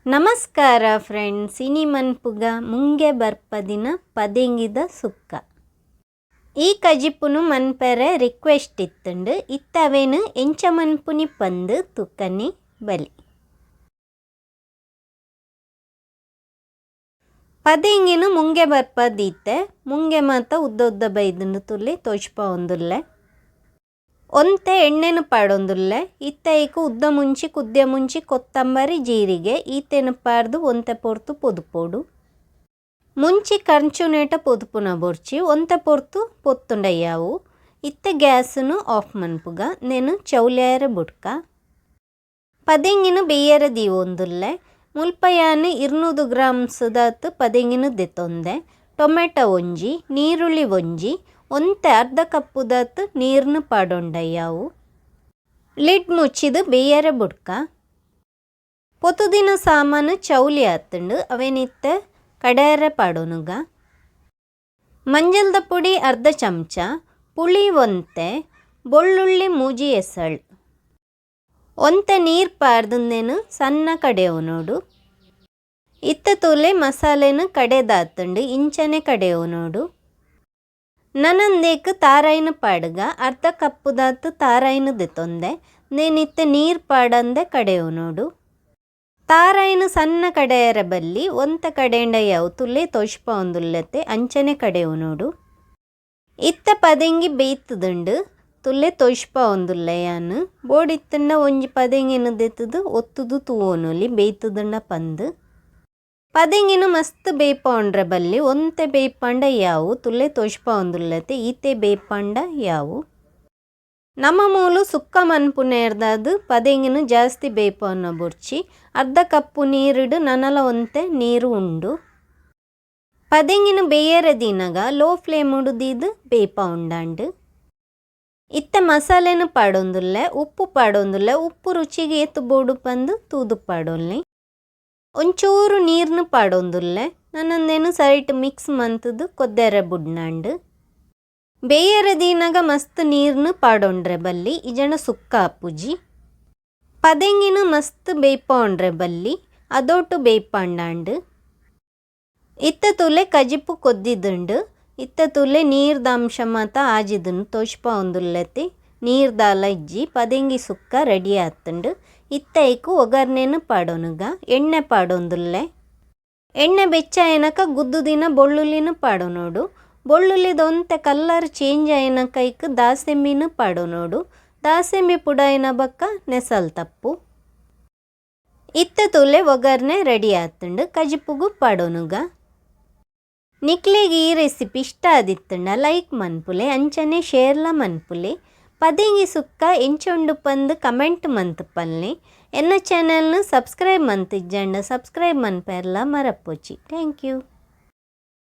ನಮಸ್ಕಾರ ಫ್ರೆಂಡ್ಸ್, ಇನಿ ಮನ್ಪುಗ ಮುಂಗೆ ಬರ್ಪದಿನ ಪದೆಂಗಿದ ಸುಕ್ಕ. ಈ ಕಜಿಪುನು ಮನ್ಪೆರೆ ರಿಕ್ವೆಸ್ಟ್ ಇತ್ತುಂಡು. ಇತ್ತವೇನು ಎಂಚ ಮನ್ಪುನಿ ಪಂದು ತುಕ್ಕನಿ ಬಲಿ. ಪದೆಂಗಿನು ಮುಂಗೆ ಬರ್ಪದೀತೆ. ಮುಂಗೆ ಮಾತ ಉದ್ದ ಉದ್ದ ಬೈದುಂಡು, ತುಲ್ಲಿ ತೋಜ್ಪ ಒಂದುಲ್ಲೆ. ಒಂತೆ ಎಣ್ಣೆನು ಪಾಡೊಂದುಲ್ಲೆ. ಇತ್ತೆ ಐಕ್ ಉದ್ದ ಮುಂಚಿ, ಕುದ್ಯ ಮುಂಚಿ, ಕೊತ್ತಂಬರಿ, ಜೀರಿಗೆ ಈತೆನು ಪಾಡ್ದು ಒಂತೆ ಪೊರ್ತು ಪೊದುಪೊಡು. ಮುಂಚಿ ಕಂಚುನೇಟ ಪೊದುಪುನ ಬೊರ್ಚಿ, ಒಂತೆ ಪೊರ್ತು ಪೊತ್ತುಂಡಯ್ಯಾವು. ಇತ್ತೆ ಗ್ಯಾಸ್ನು ಆಫ್ ಮನ್ಪುಗ. ನೆನು ಚೌಲ್ಯಾರ ಬುಡ್ಕ. ಪದೆಂಗಿನು ಬೇಯರ ದೀವೊಂದುಲ್ಲೆ. ಮುಲ್ಪ ಯಾನ್ 200 ಗ್ರಾಮ್ಸ್ ದಾತ್ ಪದೆಂಗಿನು ದೆತೊಂದೆ. ಟೊಮೆಟೊ ಒಂಜಿ, ನೀರುಳ್ಳಿ ಒಂಜಿ, ಒಂತೆ ಅರ್ಧ ಕಪ್ಪುದಾತ್ ನೀರ್ನು ಪಾಡೊಂಡಯ್ಯಾವು. ಲಿಡ್ ಮುಚ್ಚಿದ್ ಬೇಯರ ಬುಡ್ಕ. ಪೊತುದಿನ ಸಾಮಾನು ಚೌಲಿ ಆತುಂಡು. ಅವೇನಿತ್ತೆ ಕಡೆಯರೆ ಪಾಡೊನುಗ. ಮಂಜಲ್ದ ಪೊಡಿ ಅರ್ಧ ಚಮಚ, ಪುಳಿ ಒಂತೆ, ಬೊಳ್ಳುಳ್ಳಿ 3 ಎಸಳ್. ಒಂತೆ ನೀರು ಪಾಡ್ದುಂದೇನು ಸಣ್ಣ ಕಡೆಯವನೋಡು. ಇತ್ತ ತೂಲೆ, ಮಸಾಲೆನು ಕಡೆದಾತುಂಡು. ಇಂಚನೆ ಕಡೆಯವನೋಡು. ನನಂದೇಕ್ ತಾರಾಯಿನ ಪಾಡುಗ. ಅರ್ಧ ಕಪ್ಪುದಾತ್ ತಾರಾಯಿನ ದೆತೊಂದೆ. ನೇನಿತ್ತೆ ನೀರು ಪಾಡಂದೆ ಕಡೆಯವನೋಡು. ತಾರಾಯಿನ ಸಣ್ಣ ಕಡೆಯರ ಬಲ್ಲಿ, ಒಂತೆ ಕಡೆಂಡ ಯಾವು. ತುಲೆ ತೋಜ್ಪ ಒಂದುಲ್ಲತೆ, ಅಂಚನೆ ಕಡೆಯವನೋಡು. ಇತ್ತ ಪದೆಂಗಿ ಬೇಯ್ತದುಂಡು, ತುಲೆ ತೋಜ್ಪ ಒಂದುಲ್ಲ ಯಾನ್. ಬೋಡಿತ್ತಂಡ ಒಂಜಿ ಪದೆಂಗಿನ ದೆತ್ತದು ಒತ್ತುದು ತೂವೊನೊಲಿ ಬೇಯ್ತದುಂಡ ಪಂದು. ಪದೆಂಗಿನ ಮಸ್ತ್ ಬೇಯ್ಪಾಂಡ್ರೆ ಬಲ್ಲಿ, ಒಂತೆ ಬೇಯ್ಪಾಂಡ ಯಾವು. ತುಲೆ ತೋಜ್ಪ ಒಂದುಲ್ಲತೆ, ಈತೆ ಬೇಯ್ಪಾಂಡ ಯಾವು. ನಮ್ಮ ಮೂಲು ಸುಕ್ಕ ಮನ್ಪುನೇರ್ದಾದ್ ಪದೆಂಗಿನ ಜಾಸ್ತಿ ಬೇಯ್ಪಾನ ಬೊರ್ಚಿ. ಅರ್ಧ ಕಪ್ಪು ನೀರುಡು ನನಲ ಒಂತೆ ನೀರು ಉಂಡು. ಪದೆಂಗಿನ ಬೇಯರ ದೀನಗ ಲೋ ಫ್ಲೇಮ್ ದೀದ್ ಬೇಯ್ಪ ಉಂಡಾಂಡು. ಇತ್ತೆ ಮಸಾಲೆನು ಪಾಡೊಂದುಲ್ಲೆ. ಉಪ್ಪು ಪಾಡೊಂದುಲ್ಲೆ. ಉಪ್ಪು ರುಚಿಗೆ ಏತ್ ಬೋಡು ಪಂದು ತೂದು ಪಾಡೊನ್ಲಿ. ಒಂಚೂರು ನೀರ್ನು ಪಾಡೊಂದುಲ್ಲೆ. ನನ್ನಂದೇನು ಸರಿಟ್ ಮಿಕ್ಸ್ ಮಂತುದು ಕೊದ್ದೆರೆ ಬುಡ್ನಾಂಡು. ಬೇಯರ ದೀನಗ ಮಸ್ತ್ ನೀರ್ನು ಪಾಡೊಂಡ್ರೆ ಬಲ್ಲಿ, ಇಜನ ಸುಕ್ಕ ಆಪುಜಿ. ಪದೆಂಗಿನ ಮಸ್ತ್ ಬೇಯ್ಪಾಂಡ್ರೆ ಬಲ್ಲಿ, ಅದೊಟ್ಟು ಬೇಯ್ಪಾಂಡಾಂಡು. ಇತ್ತ ತೂಲೆ, ಕಜಿಪು ಕೊದ್ದಿದುಂಡು. ಇತ್ತ ತೂಲೆ, ನೀರ್ದ ಅಂಶ ಮಾತ ಆಜಿದುಂಡು, ತೋಜ್ಪ ಒಂದುಲ್ಲತಿ. ನೀರ್ದಾಲ ಇಜ್ಜಿ. ಪದೆಂಗಿ ಸುಕ್ಕ ರೆಡಿ ಆತುಂಡು. ಇತ್ತ ಐಕ್ ಒಗ್ಗರ್ಣೆನು ಪಾಡೊನುಗ. ಎಣ್ಣೆ ಪಾಡೊಂದುಲ್ಲೆ. ಎಣ್ಣೆ ಬೆಚ್ಚ ಆಯಿನಕ ಗುದ್ದುದಿನ ಬೊಳ್ಳುಳ್ಳಿನ ಪಾಡೊನೋಡು. ಬೊಳ್ಳುಳ್ಳಿದ ಒಂತೆ ಕಲ್ಲರ್ ಚೇಂಜ್ ಆಯಿನಕ ಐಕ್ ದಾಸೆಂಬಿನ ಪಾಡೊನೋಡು. ದಾಸೆಂಬಿ ಪುಡಾಯಿನ ಬೊಕ್ಕ ನೆಸಲ್ ತಪ್ಪು. ಇತ್ತ ತೂಲೆ, ಒಗ್ಗರ್ಣೆ ರೆಡಿ ಆತುಂಡು. ಕಜಿಪುಗು ಪಾಡೊನುಗ. ನಿಕ್ಲೆಗ್ ಈ ರೆಸಿಪಿ ಇಷ್ಟ ಆದಿತ್ತುಂಡ ಲೈಕ್ ಮನ್ಪುಲೆ, ಅಂಚನೆ ಶೇರ್ಲ ಮನ್ಪುಲೆ. ಪದೆಂಗಿ ಸುಕ್ಕ ಎಂಚ ಪಂದು ಕಮೆಂಟ್ ಮಂತ್ ಪನ್ಲೆ. ಎನ್ನ ಚಾನೆಲ್ನ ಸಬ್ಸ್ಕ್ರೈಬ್ ಮಂತಿಜ್ಜಂಡ ಸಬ್ಸ್ಕ್ರೈಬ್ ಮನ್ಪೆರ್ಲ ಮರಪೊಚಿ. Thank you.